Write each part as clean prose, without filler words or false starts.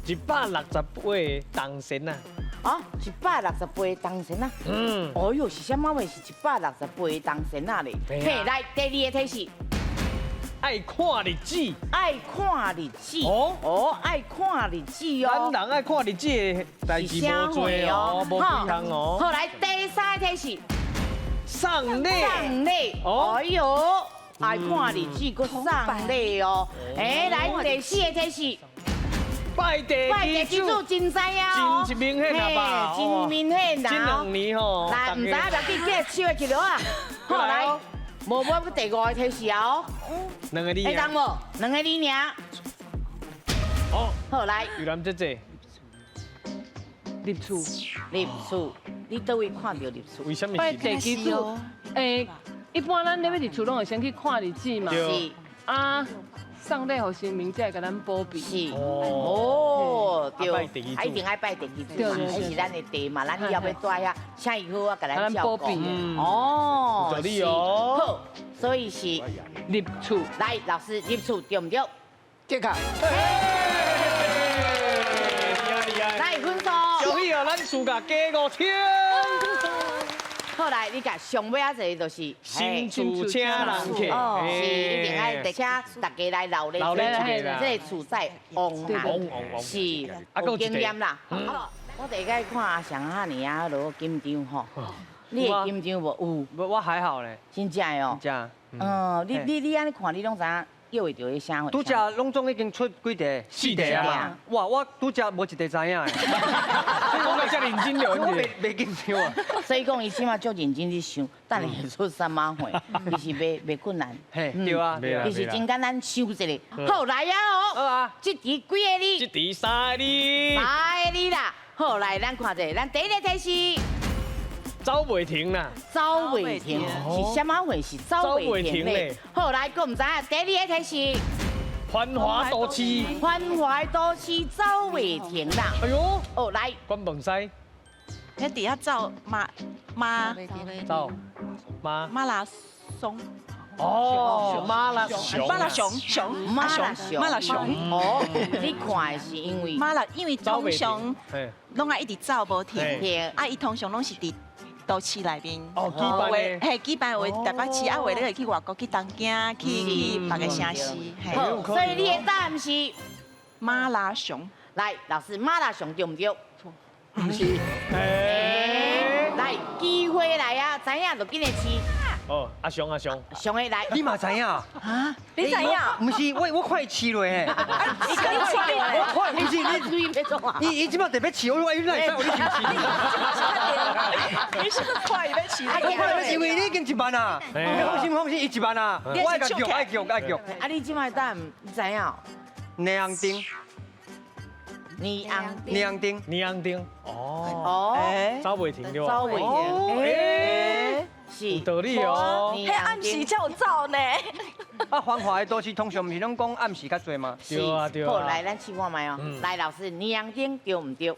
168个銅仙啊！啊，168个銅仙啊！嗯，哦哟，是啥物話是168個銅仙啊咧？嘿啊。嘿，來，第二個提示，愛看日子，愛看日子。哦。哦，愛看日子哦。咱人愛看日子的代誌無濟哦，無幾項哦。好，來，第三個提示，送禮，送禮。哦。哎喲，愛看日子，閣送禮哦。哎，來，第四個提示，拜地拜地基主真知影哦，真明顯啊吧？嘿，真明顯這啦。2年吼，來，毋知影袂緊，記得手會起落啊。好，來，無無閣第五個提示啊哦。兩個字。會當無？兩個字爾。哦，好，來。玉蘭姐姐，入厝。入厝，你佗位看著入厝？為什麼拜是？地基主，欸，一般咱咧欲入厝攏會先去看日子嘛。對。是。啊，送禮予神明，才會共咱保庇。是。哦。哦，對，拜地基主。一定愛拜地基主嘛，彼是咱的地嘛，咱以後欲蹛遐，請伊好好共咱照顧。哦，有道理哦。好，所以是入厝。來，老師，入厝對毋對？正確。厲害。來，分數。恭喜哦，咱厝價加5000。好，來，你看上尾仔一個就是新厝請人客，哦，是一定愛請大家來鬧熱，鬧熱一下啦。這個厝才旺啦，旺旺旺，是有經驗啦。我第一擺看阿翔哈爾啊，落緊張吼，你會緊張無？有。我還好咧。真正的哦。真正。嗯，你按呢看，你攏知影約會著彼啥貨？拄才攏總已經出幾題？四題啊！哇，我拄才無一題知影的。所以講這認真了，我袂緊張啊。所以講，伊這馬足認真咧想，等下會出啥物貨，其實袂困難。嘿，對啊，其實真簡單，想一下。好，來啊哦。好啊。這題幾個字？這題三個字。三個字啦。好，來，咱看者，咱第一個提示。走袂停啦！走袂停是啥物貨？是走袂停咧。好，來，閣毋知影。第二個提示。繁華都市。繁華都市走袂停啦。哎喲。哦，來。關門西。喺底下走馬馬。走馬。馬拉松。哦，馬拉松。馬拉松熊。馬拉松。馬拉松。哦，你看的是因為。馬拉，因為通常攏愛一直走無停，啊，伊通常攏是佇都市內面，哦，舉辦的，嘿，舉辦有台北市，啊，有的你會去外國，去東京，去別个城市。好，所以你的答案是馬拉松。來，老師，馬拉松對毋對？毋是。來，機會來啊，知影就緊來試。哦，阿雄阿雄，雄的來，你嘛知影？啊？你知影？毋是，我看伊試落嘿。你看我看，毋是你，伊這擺特別試，我講你哪會知我你先試？你是看伊欲試？我看伊欲試，因為你已經1萬啊，你放心放心，伊1萬啊，我愛共叫愛叫愛叫。啊，你這擺答案你知影？霓虹燈。霓虹燈。霓虹燈。霓虹燈。哦。哦。走袂停對吧？走袂停。欸。是。有道理哦。彼暗時才有走呢。啊，繁華的都市通常毋是攏講暗時較濟嗎？對啊對啊。好，來，咱試看覓哦。來，老師，霓虹燈對毋對？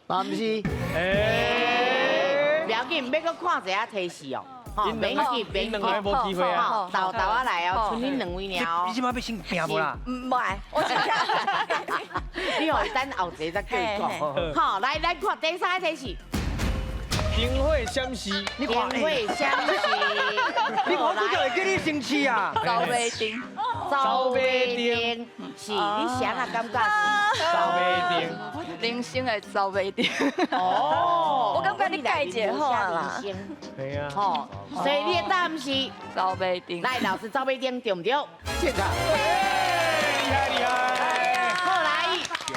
嘛毋是。欸。袂要緊，欲閣看一下提示哦。吼，免急，免急，兩個無機會啊。沓沓仔來哦，賰恁兩位爾哦。你這擺欲先拼無啦？毋愛，我真正。你予伊等後一個才叫伊講。好，來，來看第三個提示。燈火閃示，你看，燈火閃示，你看我拄才會叫你先試啊。走袂停，走袂停，是你啥啊感覺是？走袂停，人生的走袂停。哦，我感覺你解一下好啦。係啊。吼，所以你的答案是走袂停。來，老師，走袂停對毋對？正確。厲害厲害。好，來，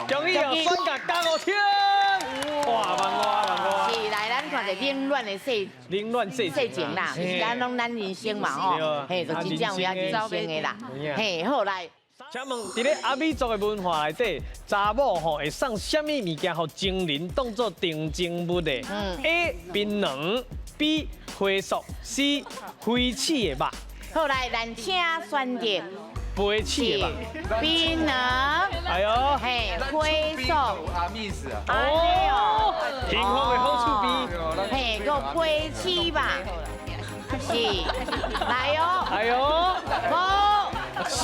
恭喜哦，選擇加5000。哇，萬外萬外。是，來，咱看者冷暖的世冷暖世世情啦，是咱攏咱人生嘛吼，嘿，就真正有影人生的啦。嘿，好，來。請問，佇咧阿美族的文化內底，查某吼會送啥物物件予情人當做定情物的？A. 檳榔，B. 花束，C. 飛鼠的肉。好，來，咱請選擇。飛鼠的肉。檳榔。哎喲。嘿，花束。阿密斯啊。哦。幸福的好厝邊。嘿，閣飛鼠肉。是。來哦。哎喲。五。四。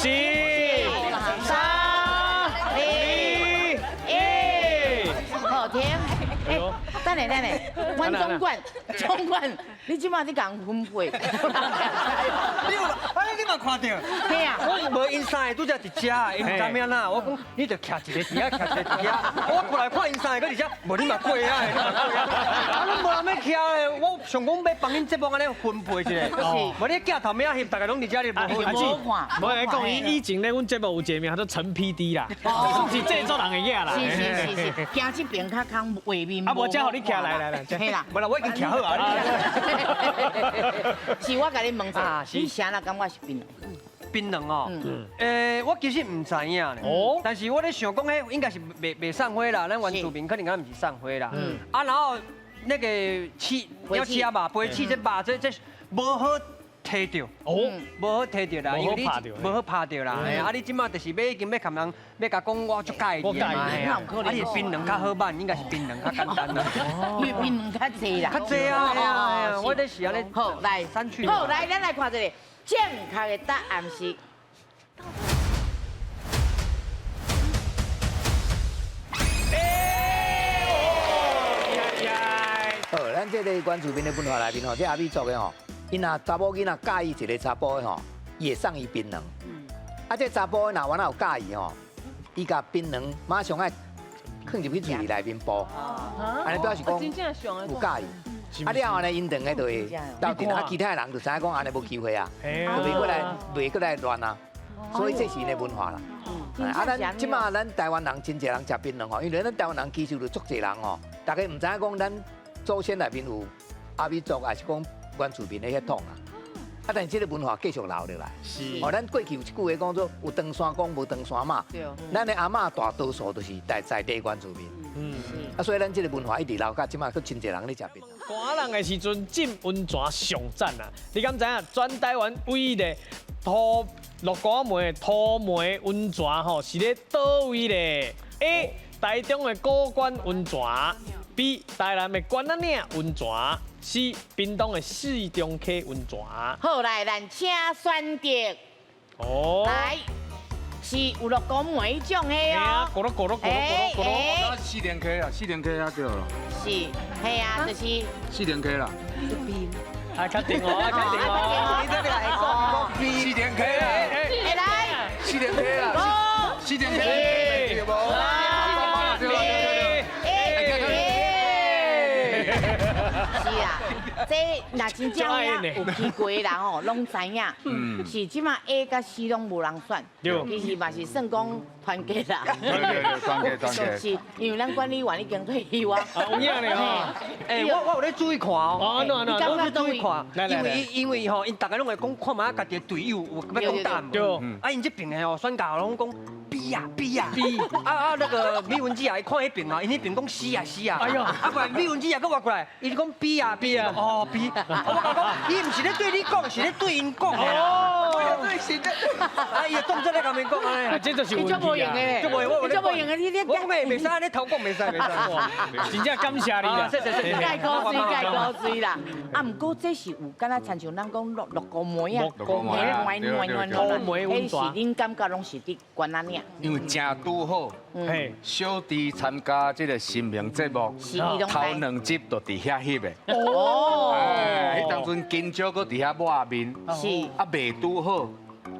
三。二。一。等下等下，阮總管，總管，你這馬你共分配。你有，啊你嘛看著？嘿啊。我無𪜶三个拄才佇遮，𪜶毋知欲按怎，我講你著徛一個佇遐，徛一個佇遐。我過來看𪜶三個佇遮，無你嘛過啊，啊，攏無人欲徛咧，我想講欲幫恁節目按呢分配一下。無你鏡頭尾仔翕，逐家攏佇遮咧無阿姊，無來講，伊以前咧，阮節目有一個名叫做陳 PD 啦，算是製作人的囝啦。是是是是，行這邊較空畫面。啊，無遮予你徛來來來，嘿啦。無啦，我已經徛好啊。是我共你問者，你啥人感覺是檳榔？檳榔哦，我其實毋知影咧，但是我咧想講，彼應該是袂送花啦，咱原住民可能敢毋是送花啦。啊，然後那個刺，要刺啊肉，飛刺這肉這無好提著，無好提著啦，因為你無好拍著啦。啊，你這馬就是欲已經欲共人欲共講我足佮意的嘛，啊，你檳榔較好辦，應該是檳榔較簡單啦。因為檳榔較濟啦。較濟啊，我咧是按呢。好，來，好，來，咱來看一下正確的答案是。好，咱這個原住民的文化內面吼，這阿美族的吼，𪜶若查某囡仔佮意一個查埔的吼，伊會送伊檳榔。啊，這查埔的若原來有佮意吼，伊共檳榔馬上愛囥入去喙內面哺，按呢表示講有佮意。啊了後呢，𪜶兩個就會鬥陣，啊其他的人就知影講按呢無機會啊，就袂閣來袂閣來亂啊。所以這是𪜶的文化啦。啊，咱這馬咱台灣人真濟人食檳榔吼，因為咱台灣人其實就足濟人吼，大家毋知影講咱祖先內面有阿美族，抑是講原住民的血統啊。啊，但是這個文化繼續留落來。是。哦，咱過去有一句話講做有唐山公，無唐山媽。對。咱的阿嬤大多數都是在在地原住民。嗯。啊，所以咱這個文化一直留到這馬，閣真濟人咧食檳榔。寒人的時陣浸溫泉上讚啊！你敢知影？全台灣唯一的土鹿谷梅土梅溫泉吼，是咧佗位咧？A. 台中的古關溫泉，B. 台南的關仔嶺溫泉，C. 屏東的四中溪溫泉。好，來，咱請選擇。哦。來，是有鹿谷梅彼種的哦。咕嚕咕嚕咕嚕咕嚕咕嚕。四連溪啊，四連溪啊對咯。是，係啊，就是。四連溪啦。啊，確定哦，確定哦。你這個來講講 B。四連溪啦。來。四連溪啦。四連溪。對無？對對對。是啊，這若真正有去過的人吼，攏知影。是這馬 A 佮 C 攏無人選。其實嘛是算講團結啦。對對，團結團結。是，因為咱管理員已經退休啊。有影咧吼。欸，我有咧注意看哦。我有注意看，因為吼，𪜶逐家攏會講看覓家己的隊友有欲講答案無？對。啊，𪜶這邊的吼選擇攏講 B 啊 B 啊 B。啊啊，那個美雲姊啊，伊看彼邊啊，𪜶彼邊講 C 啊 C 啊。哎喲，啊過來美雲姊啊，閣活過來，伊就講 B 啊 B 啊。哦 B。我共講，伊毋是咧對你講，是咧對𪜶講的。哦。啊，伊當作咧共𪜶講按呢。這就是問題啊。足無用的，足無用的，你我講袂使按呢偷講，袂使袂使。真正感謝你啦。謝謝謝謝。蓋高水，蓋高水啦。啊，毋過這是有，敢若親像咱講鹿谷梅啊，鹿谷梅啊，土梅溫泉，彼是恁感覺攏是佇關仔嶺。因為誠拄好，小弟參加這個神明節目，頭兩集就佇遐翕的。哦。彼當陣緊張，閣佇遐抹面。是。啊，袂拄好。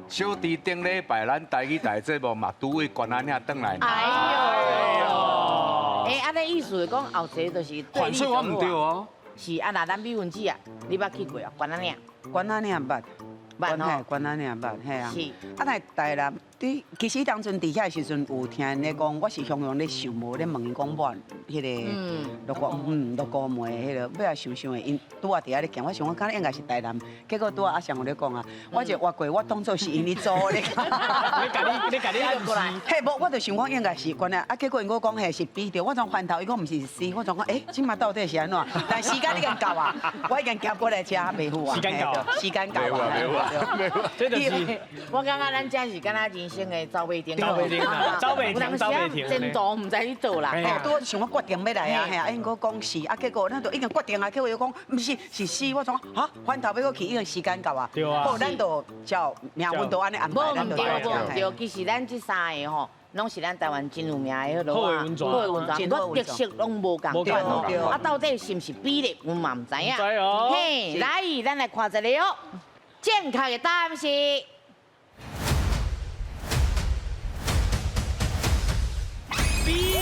小弟頂禮拜咱台語台節目嘛，拄位關仔嶺轉來。哎喲，欸，按呢意思講後一個就是對所以我毋對哦。是啊，那咱美雲姊啊，你捌去過啊？關仔嶺。關仔嶺捌。捌吼。關仔嶺捌，嘿啊。是。啊，但台南，佇其實當陣佇遐時陣有聽𪜶咧講，我是雄雄咧想，無咧問𪜶講抹彼個鹿谷，鹿谷梅彼個，尾仔想想的，𪜶拄仔佇遐咧行，我想講敢若應該是台南，結果拄仔阿翔有咧講啊，我就活過，我當做是𪜶咧做咧。你共你，你共你暗示。嘿，無，我就想講應該是關仔，啊，結果𪜶閣講嘿是 B 對，我怎翻頭，伊講毋是 C，我怎講欸，這馬到底是按怎？但時間已經到啊，我已經行過來遮袂赴啊。時間到，時間到啊。這就是我感覺咱這是敢若人生的走馬燈，走馬燈啊，走馬停，走馬停。前途毋知佇佗啦。哦，拄仔想講決定欲來啊，嘿啊，𪜶閣講是，啊，結果咱就已經決定啊，結果又講毋是，是 C，我怎哈翻頭欲閣去，已經時間到啊。對啊。好，咱就照命運就按呢安排，無毋對，無毋對，其實咱這三個吼，攏是咱台灣真有名的彼落好的溫泉好的溫泉，毋過特色攏無仝款哦。啊，到底是毋是比例，阮嘛毋知影。毋知哦。嘿，來，咱來看一下哦。正確的答案是。 B。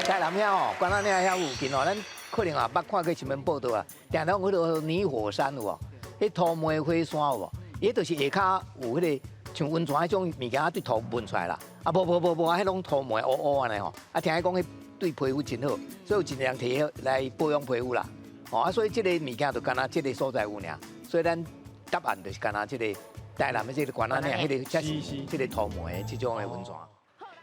台南遐吼，關仔嶺遐附近吼，咱可能也捌看過新聞報道啊，定講彼个泥火山有無？彼土糜火山有無？伊就是下跤有彼個像溫泉彼種物件，對土聞出來啦。啊，無無無無啊，彼攏土糜烏烏按呢吼。啊，聽講彼對皮膚真好，所以有真濟人提來保養皮膚啦。哦，啊，所以這个物件就干焦這个所在有爾，所以咱答案就是干焦這個台南的這个關仔嶺，彼个才是這个土糜的這種的溫泉。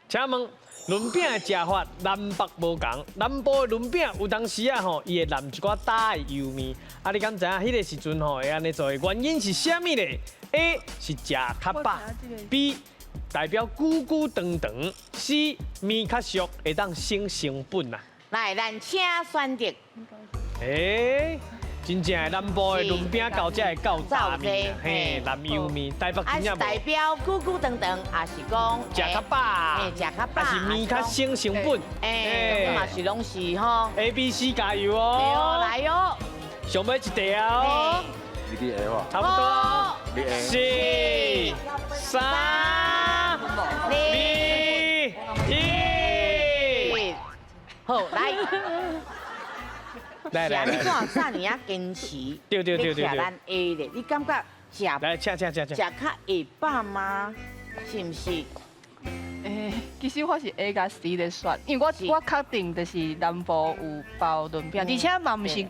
請問輪餅的食法南北無仝，南部的輪餅有當時啊吼，伊會淋一寡焦的油麵。啊，你敢知影彼个時陣吼會按呢做的原因是啥物咧？A 是食較飽，B 代表久久長長，C 麵較俗會當省成本啊。來，咱請選擇。欸，真正的南部的輪餅到這會夠焦麵，嘿，淋油麵，台北真正無。代表久久長長，也是講食較飽，食較飽，還是麵較省成本，欸，嘛是攏是吼。 A、B、C 加油哦！來哦，上尾一題哦，你去下喎，差不多，四、三、二、一，好，來。來來來，是按怎遮爾仔堅持？對對對對對。咱 A 咧，你感覺食來，請請請請。食較會飽嗎？是毋是？欸，其實我是 A 佮 C 咧選，因為我確定就是南部有包輪餅，而且嘛毋是，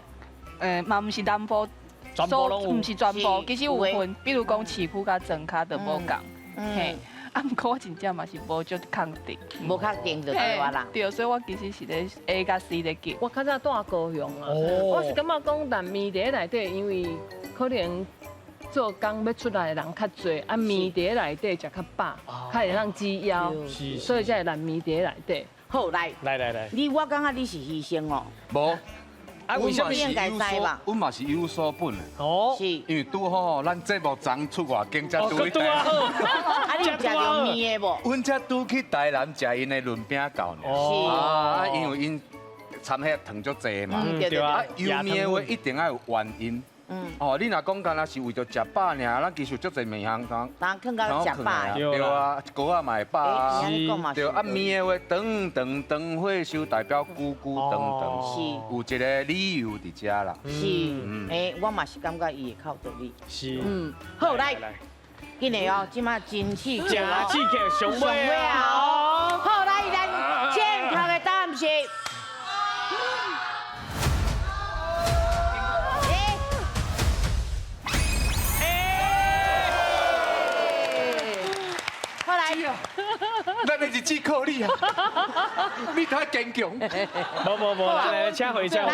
嘛毋是南部，全部攏有，毋是全部，其實有分，比如講市區佮莊跤就無仝，嘿。啊，毋過我真正嘛是無足確定，無確定就對啦。對，所以我其實是咧 A 佮 C 咧揀。我較早住高雄啊，我是感覺講淋麵佇咧內底，因為可能做工欲出來的人較濟，啊麵佇咧內底食較飽，較會當止枵，所以才會淋麵佇咧內底。好，來，來來來，你我感覺你是犧牲哦。無。啊，為啥物？阮嘛是有所本的。哦，是，因為拄好咱節目昨出外景才拄去台南。啊，你有食著麵的無？阮才拄去台南食𪜶的輪餅到爾。是。啊，因為𪜶摻彼糖足濟嘛。對啊。油麵的話一定愛有原因。哦，你若講干焦是為著食飽爾，咱其實足濟麵項通。通囥到食飽。對啊，一鍋仔嘛會飽啊。對啊，麵的話，長長長火燒代表久久長長。是。有一個理由佇遮啦。是。欸，我嘛是感覺伊會較有道理。是。好來，緊的哦，這馬真刺激。真刺激，上尾啊！好來，咱正確的答案是。咱的日子靠你啊！你太堅強。無無無，來來，請回請回。